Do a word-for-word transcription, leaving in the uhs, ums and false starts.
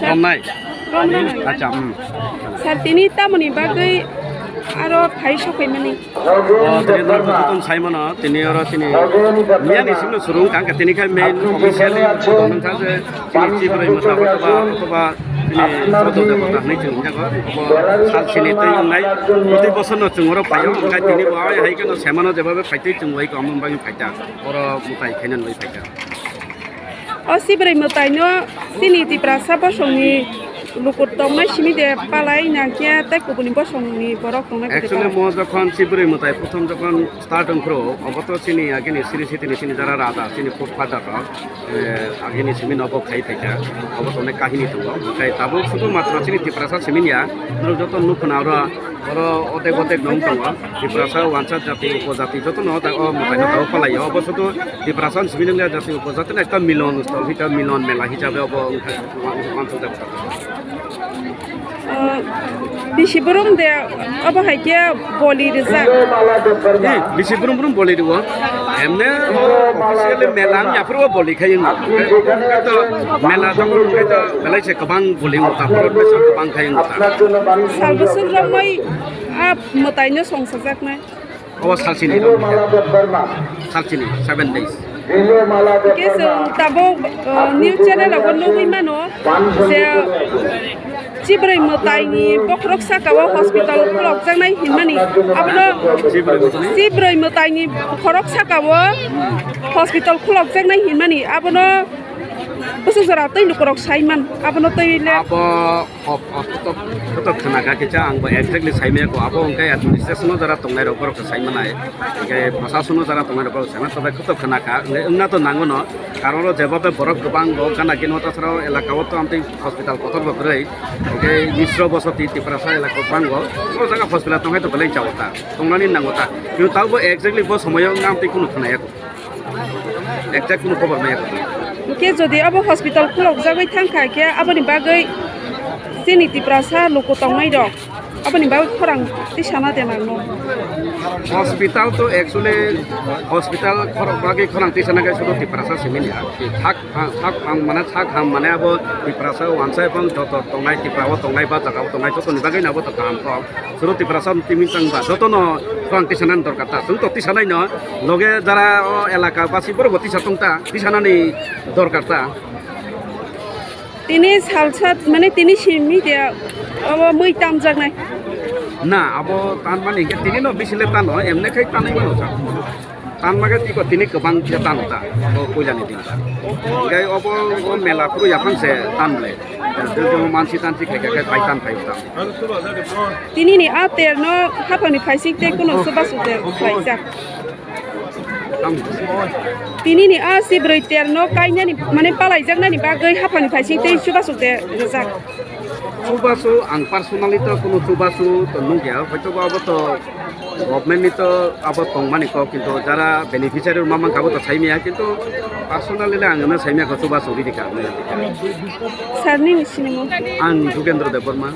Romnai. Romnai. Acha, hmm. Sir, tini tamoni bagwi aro phai sokhaimani? O, tini norok joto saimano, tini oro tini miyani simi no surung kang kha, tini khai main officially tongmani kha je tini Chibroi Mwtai ba, ba, ba, tini joto debota hinwi chwng wngjago. Bo sal sini tei wngnai, proti bosor no chwng oro phaio, hwnkhe tini bo hai hai kheno semano jeba bai phaitwi chwng bai khe omo bagwi phaikha, oro mwtai khainani bai phaikha. O Chibroi Mwtaino chini Tiprasa bosongni luku tongnai simi de palai nangkhe tei kubuni bosongni borok tongnai kwrwi palai. Actually, mo jokhon Chibroi Mwtai prothom jokhon start wngphuru, obo to chini agini Sri Sitini chini jara raja, chini food father rok, eh, agini simi nobo khai phaikha, obo to onek kahini tongo. Khai tabuk sudhu matro chini Tiprasa simi ya, norok joto nukho na oro, oro otek otek nong tongo. Tiprasa wansa jati upojati joto no o mwtai no tabuk palai o. Obo sudhu Tiprasa simi nang ya jati upojati na ekta milon stol, hita milon mela hisabe obo wngkha, wngkha, wngkha, wngkha. Ah, bisi brum de obo hai khe boli rijak. Hi, bisi brum brum boli rwo. Emne officially mela wng ya phuru boli khai wng. Kaito mela jokhon khai to belai se kwbang boli wng ta, phuru besi kwbang khai wng ta. Sal bwswk romwi a mwtaino songsajaknai. Obo salsini. Salsini, seven days. Hwnkhe chwng tabuk, uh, news channel rogo nugwi mano je Chibroi Mwtaini bokhorok saka o hospital khulokjaknai hinmani. Abono Chibroi Mwtaini? Chibroi Mwtaini bokhorok saka o hospital khulokjaknai hinmani. Abono bwswk jora tei lukurok saiman. Abono tei le abo Hop, hop, kotok, kotok khna kha kisa, ang bo exactly sai maya kho, abo hwnkhe administration o jara tongnai rok borok khe sai manai, hwnkhe prosason o jara tongnai rok borok sai manai, tobe kotok khna kha, hwnkhe wngna to nango no, karon o jeba bai borok kwbang bo gana gini o tasara o elaka o to amtwi hospital kotor bo kwrwi, hwnkhe Misra bosoti Tiprasa elaka o bang bo, o jaga hospital tongnai to belai chao ta, tongnani nango ta, kintu tabo exactly bo somoyo wngna amtwi kunu khna ya kho. Exact kunu khobor maya kho. Hwnkhe jodi abo hospital khulokjagwi thangkha khe aboni bagwi chini Tiprasa luku tongnai rok aboni bagwi khorang tisana de nangno. Hospital to actually hospital khorok bagwi khorang tisana khe sudu Tiprasa simi ya. Thak, thak, thak, ang mane thak ham mane abo Tiprasa wansa ebong joto tongnai Tipra o tongnai ba jaga o tongnai jotoni bagwi no abo to kaham kok. Suru Tiprasa timi tang ba joto no khorang tisanani dorkar ta. Chwng to tisanai no loge jara o elaka basi borok bo tisa tong ta, tisanani dorkar ta. Tini salsa mane tini simi de abo mui tamjaknai. Na, abo tan mani hingke tini no bisi le tano, emne khai tanai mano sa. Tan mage tiko tini kwbang khe tano ta, bo puila ni din ta. Hingke obo, o mela phuru yaphang se tan le. Joto mansi tansi khai khai khai tan khai ta. Tini ni a terno haphang ni phaising tei kuno chubachu ter khlaijak. Tini ni a Chibroi terno kainani mane palaijaknani bagwi haphang ni phaising tei chubachu ter rijak. Chubachu ang personally to kuno chubachu to nukya, hoito ba abo to government ni to abo tongmani kok, kintu jara beneficiary rok ma mankha abo to saimaya, kintu personally le ang no saimaya kho chubachu ridi ka. Sir ni sinimo? Ang Jugendra Debbarma.